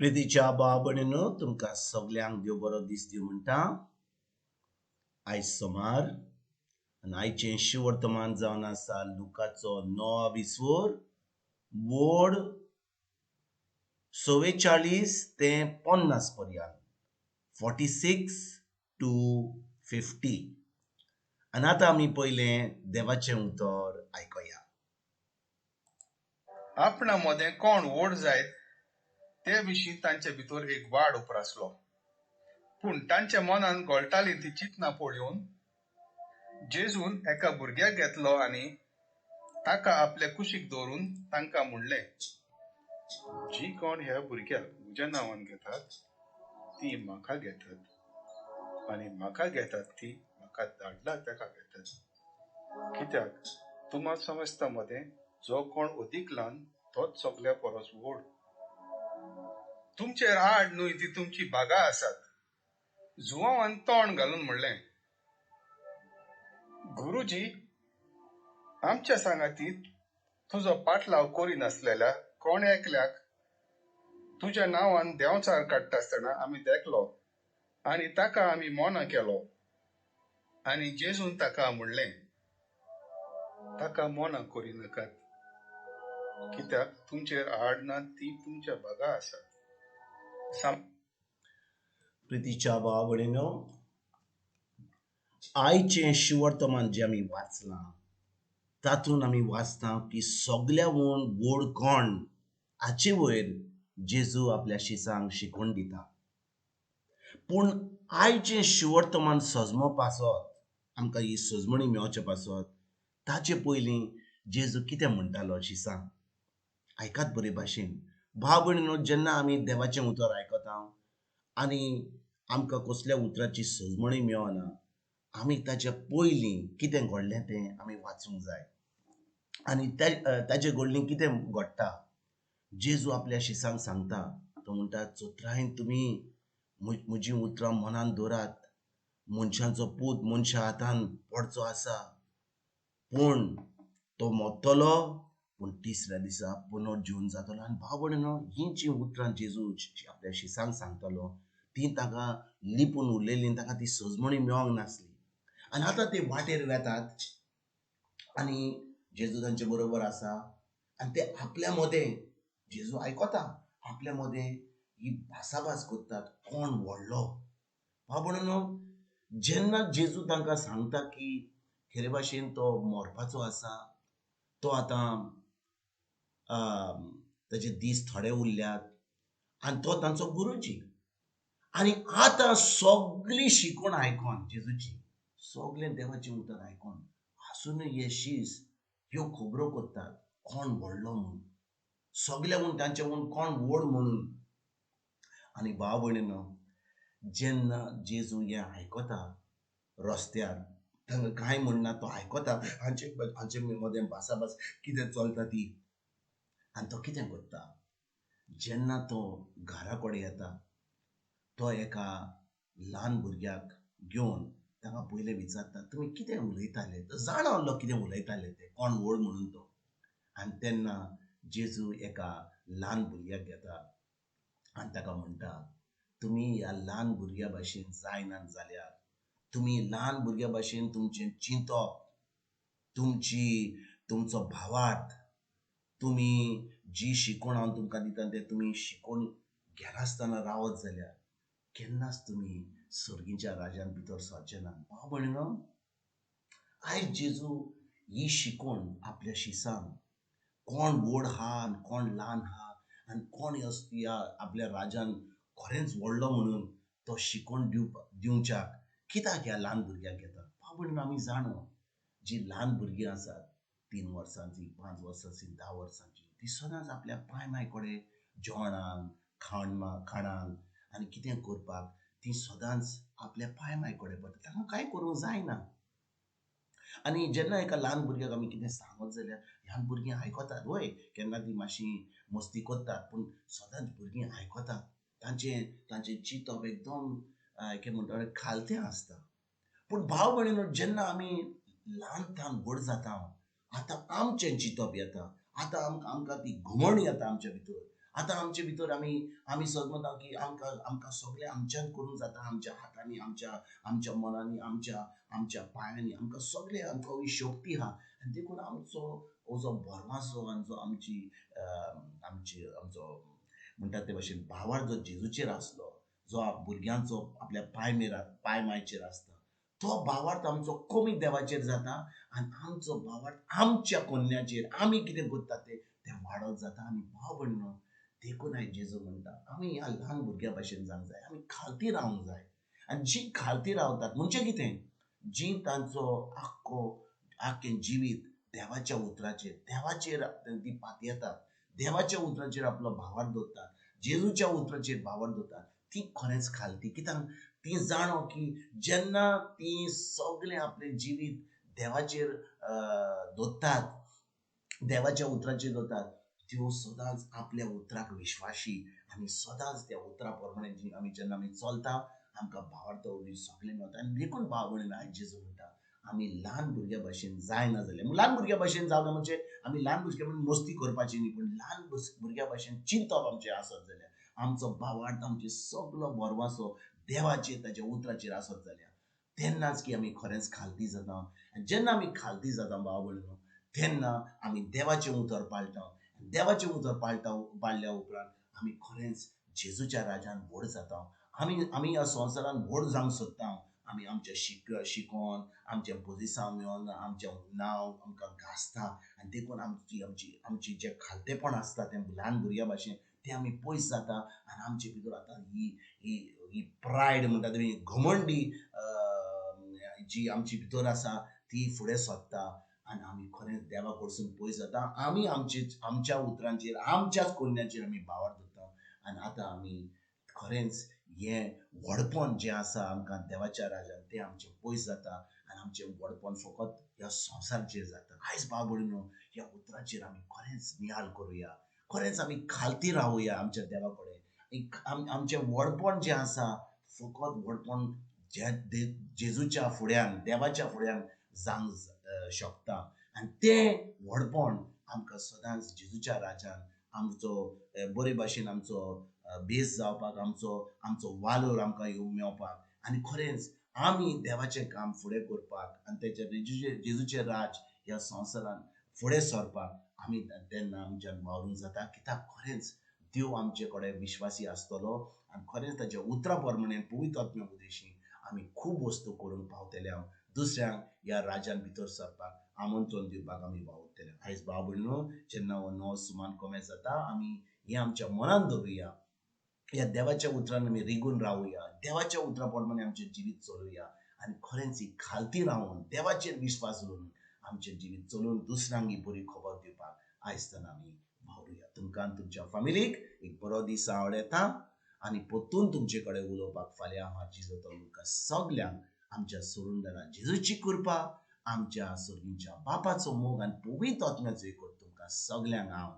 प्रितीच्या भाव भयणीनो, तुमकां सगल्यांक देव बरो दीस दिवं म्हणटा. आयज सोमार आनी आयचें शिवर्तमान जावन आसा लुकाचो णवा विसवर वड 44 ते 50 पर्यंत, 46 to 50. आनी आतां आमी पयलें देवाचें उतर आयकुया. आपणा मदें कोण व्हड जायत ते विशीं तांचे भितर एक वाड उप्रासलो. पूण तांच्या मनान घोळटालीं ती चिंतनां पळोवन जेजून एका भुरग्याक घेतलो आनी ताका आपले कुशीक दवरून तांकां म्हणलें, जी कोण ह्या भुरग्याक म्हज्या नांवान घेतात ती म्हाका घेतात आनी म्हाका घेतात ती म्हाका धाडला ताका घेतात. कित्याक तुमा समजता मदें जो कोण अदीक ल्हान तोच सगल्या परस व्हड. तुमचेर आड न्हय ती तुमची बागा आसात. जुवांवान तोंड घालून म्हणलें, गुरुजी, आमच्या सांगाती तुजो पाटलाव करिनासलेल्या कोण एकल्याक तुज्या नांवान देंवचार काडटा आसतना आमी देखलो आनी ताका आमी मोना केलो. आनी जेजून ताका म्हणलें, ताका मोना करिनाकात, कित्याक तुमचेर आड ना ती तुमच्या बागा आसात. प्रितीच्या भाव भयणीनो, आयचें शिवर्तमान जें आमी वाचलां तातूंत आमी वाचता की सगल्याहून व्हड कोण हाचे वयर जेजू आपल्या शिसांक शिकोवन दिता. पूण आयचें शिवर्तमान सजमो पासत, आमकां ही सजमणी मेळचे पासत, ताचे पयलीं जेजू कितें म्हणटालो शिसांक आयकात बरे भाशेन. भाव भयणीनो, जेन्ना आमी देवाचें उतर आयकता आनी आमकां कसल्या उतराची सजमणी मेळना, आमी ताच्या पयलीं कितें घडलें तें आमी वाचूंक जाय. आनी ताचे घडलीं कितें घडटा, जेजू आपल्या शिसांक सांगता. तो म्हणटा, चतुरायेन तुमी म्हजीं उतरां मनान दवरात. मनशांचो पूत मनशा हातान पडचो आसा, पूण तो मरतलो, पूण तिसऱ्या दिसा पुनर्जीवन जातलो. आनी भाव भयणीनो, हीं जीं उतरां जेजू आपल्या शिसांक सांगतालो तीं ताका लिपून उरलेलीं, ताका ती सजमणी मेळोंक नासली. आनी आतां ते वाटेर वेतात आनी जेजू तांचे बरोबर आसा आनी ते आपल्या मदें, जेजू आयकता, आपल्या मदें ही भासाभास करतात कोण व्हडलो. भाव भयणीनो, जेन्ना जेजू तांकां सांगता की खरे भाशेन तो मरपाचो आसा, तो आतां ताजे दीस थोडे उरल्यात आनी तो तांचो गुरुजी. आनी आतां सगळी शिकवण आयकोन जेजूची, सगळें देवाचें उतर आयकोन आसुनूय हे शीस ह्यो खबरो करतात कोण व्हडलो म्हूण, सगळ्या हून तांचे हून कोण व्हड म्हणून. आनी भाव भयणीनो, जेन्ना जेजू हें आयकता रस्त्यार, तांकां कांय म्हणना, तो आयकता हांचे हांचे मदें भासाभास कितें चलता ती. आनी तो कितें करता, जेन्ना तो घरा कडेन येता तो एका ल्हान भुरग्याक घेवन ताका पयलें विचारता, तुमी कितें उलयताले? तो जाणा आहलो कितें उलयताले ते, कोण व्हड म्हणून तो. आनी तेन्ना जेजू एका ल्हान भुरग्याक घेता आनी ताका म्हणटा, तुमी ह्या ल्हान भुरग्या भाशेन जायनात जाल्यार, तुमी ल्हान भुरग्या भाशेन तुमचें चिंतप, तुमचो भावार्थ, तुमी जी शिकवण हांव तुमकां दिता तें तुमी शिकवण घेनासतना रावत जाल्यार केन्नाच तुमी सर्गीच्या राजान भितर सरचे ना. भाव भयणीनो, आयज जेजू ही शिकवण आपल्या शिसांक, कोण व्हड आहा आनी कोण ल्हान आहा आनी कोण ह्या आपल्या राजान खरेंच व्हडलो म्हणून तो शिकवण दिवच्याक कित्याक ह्या ल्हान भुरग्याक घेता. भाव भयणीनो, आमी जाणो जी ल्हान भुरगीं आसात, 3 वर्सांची, 5 वर्सांची, 10 वर्सांची, ती सदांच आपल्या पाय माय कडेन जेवणाक, खाणाक आनी कितें करपाक ती सदांच आपल्या पाय माय कडेन पडटा, तांकां कांय करूंक जायना. आनी जेन्ना एका ल्हान भुरग्याक आमी कितें सांगत जाल्यार ल्हान भुरगीं आयकतात, वय केन्ना ती मातशी मस्ती करतात, पूण सदांच भुरगीं आयकतात. तांचें चिंतप एकदम कितें म्हणटा खालतें आसता. पूण भाव भयणीनो, जेन्ना आमी ल्हान ल्हान व्हड जाता, आतां आमचें चिंतप येता, आतां आमकां ती घुमण येता आमच्या भितर, आतां आमचे भितर आमी आमी सजमता की आमकां आमकां सगळें आमच्यान करूंक जाता, आमच्या हातांनी, आमच्या आमच्या मनांनी, आमच्या आमच्या पांयांनी, आमकां सगळें आमकां ही शक्ती आहा. आनी देखून आमचो हो जो भरमासो आनी जो आमची आमची आमचो म्हणटात ते भाशेन भावार्थ जो जेजूचेर आसलो, जो भुरग्यांचो आपल्या पांय मेरा पांय मायचेर आसता, तो भावार्थ आमचो कमी देवाचेर जाता आनी आमचो भावार्थ आमच्या कोन्याचेर आमी कितें करता तें तें वाडत जाता. आनी भाव भयणो, देखून आयज जेजू म्हणटा आमी ह्या ल्हान भुरग्यां भाशेन जावंक जाय, आमी खालती रावंक जाय. आनी जीं खालती रावतात म्हणजे कितें, जीं तांचो आख्खो आख्खें जिवीत देवाच्या उतराचेर, देवाचेर ती पातयेतात, देवाच्या उतराचेर आपलो भावार्थ दवरतात, जेजूच्या उतराचेर भावार्थ दवरतात, ती खरेंच खालती. कित्याक ती जाणो की जेन्ना ती सगळें आपलें जिवीत देवाचेर दवरतात, देवाच्या उतराचेर दवरतात, त्यो सदांच आपल्या उतराक विश्वाशी आनी सदांच त्या उतरा प्रमाणे जी आमी जेन्ना आमी चलता आमकां भावार्थ वरवीं सगळें मेळटा. आनी देखून भाव भयणीन आयज जेजू म्हणटा आमी ल्हान भुरग्यां भाशेन जायना जाल्यार, ल्हान भुरग्यां भाशेन जावना म्हणजे आमी ल्हान भुरग्यां भशेन मस्ती करपाची न्ही, पूण ल्हान भुरग्यां भाशेन चिंतप आमचें आसत जाल्यार, आमचो भावार्थ आमचो सगलो भरवासो देवाचेर ताच्या उतराचेर आसत जाल्यार तेन्नाच की आमी खरेंच खालती जाता. आनी जेन्ना आमी खालती जाता भाव भयणीनो, तेन्ना आमी देवाचें उतर पाळटा. देवाचें उतर पाळटा पाळल्या उपरांत आमी खरेंच जेजूच्या राजान व्हड जाता. आमी आमी ह्या संवसारान व्हड जावंक सोदता. आमी आमचें शिकोन आमचें पोजिसांव मेळोन आमचें नांव आमकां गाजता. आनी देखून आमची आमची आमची जें खालतेपण आसता तें ल्हान भुरग्यां भाशेन तें आमी पयस जाता. आनी आमचे भितर आतां ही ही ही प्रायड म्हणटा ती घमंडी जी आमची भितर आसा ती फुडें सरता आनी आमी खरेंच देवा कडसून पयस जाता. आमी आमचे आमच्या उतरांचेर आमच्याच कोन्याचेर आमी भावार्थ दवरता. आनी आतां आमी खरेंच हें व्हडपण जें आसा आमकां देवाच्या राजान तें आमचें पयस जाता आनी आमचें व्हडपण फकत ह्या संवसाराचेर जाता. आयज भाव भयणीनो, ह्या उतराचेर आमी खरेंच नियाळ करुया, खरेंच आमी खालती रावया आमच्या देवा कडेन. आमचें व्हडपण जें आसा फकत व्हडपण जेजूच्या फुड्यान देवाच्या फुड्यान जावंक शकता. आनी तें व्हडपण आमकां सदांच जेजूच्या राजान आमचो बरे भाशेन आमचो बेस जावपाक, आमचो आमचो वालोर आमकां मेळपाक आनी खरेंच आमी देवाचें काम फुडें करपाक आनी तेच्या जेजूचें राज ह्या संवसारान फुडें सरपाक आमी तेन्ना आमच्यान वावरूंक जाता. कित्याक खरेंच देव आमचे कडेन विश्वासी आसतलो आनी खरेंच ताच्या उतरा प्रमाणे पवित्र आत्म्या उद्देशी आमी खूब वस्तू करूंक पावतले. हांव दुसऱ्यांक ह्या राजान भितर सरपाक आमंत्रण दिवपाक आमी वावुरतले. आयज भाव भयणीनो, जेन्ना हो नवो सुमान कोमेस जाता आमी हें आमच्या मनान दवरुया, ह्या देवाच्या उतरान आमी रिगून रावया, देवाच्या उतरा प्रमाणे आमचें जिवीत चलोवया आनी खरेंच ही खालती रावन देवाचेर विश्वास दवरून आमचें जिवीत चलोवन दुसऱ्यांक ही बरी खबर दिवपाक आयज आमी वावरुया. तुमकां तुमच्या फामिलीक एक बरो दीस आवडटा आनी परतून तुमचे कडेन उलोवपाक फाल्यां हांव जेजू तुमकां सगल्यांक आमच्या सोडून जेजूची कृपा, आमच्या सर्गीच्या बापाचो मोग आनी पवित्र आत्म्याचो एकवट तुमकां सगल्यांक हांव